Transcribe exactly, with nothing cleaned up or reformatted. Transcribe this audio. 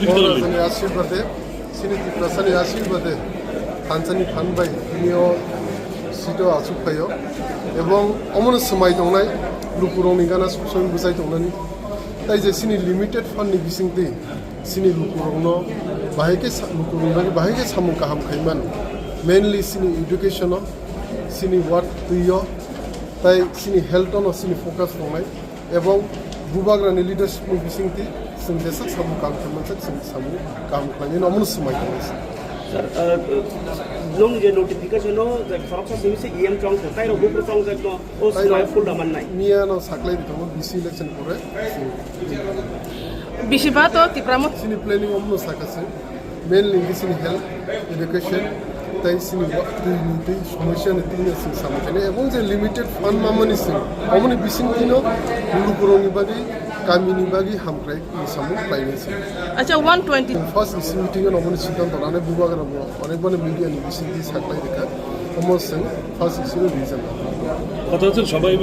Borok rajani asirbade, chini Tiprasani asirbade, thansa ni phan bai tini o seat o achuk phai o. Ebong omono swmai tongnai, lukurokni gana sumsoi bwchai tongnani. Tai je chini limited fund ni bisingtwi chini lukurokno bahai khe sa-, lukurokni bagwi bahai khe samung kaham khai mano. Mainly chini education o, chini work twi o, tai chini health o no chini focus tongnai. Ebong Bubagrani leadership ni bisingtwi chwng jesa samung kaham khlai mansak, chwng samung kaham khlai nai, omono swmai tongnai se. Sir, uh, nung je notification o je khoroksa simi se E M chong se, tai rok buphuru chong je no, o swmai full da mannai. Miya no saklai di tongo, B C election pore. Bisi ba to Tipra Motha. Chini planning omono sakha se. Mainly hingkhe chini health, education, tai chini wa-, twi ni twi, somosya ni twi no chwng samung khainai. Ebong je limited fund mamani chwng, omoni bisingtwi no lukurokni bagwi, kamini bagwi hamkrai ni samung khlainai se. Acha, one twenty. First E C meeting o omoni siddhanto lanai, Bubagra bo onek bani media ni bisingtwi saklai rikha. Omo chwng first E C o reason. Kotha chwng sabai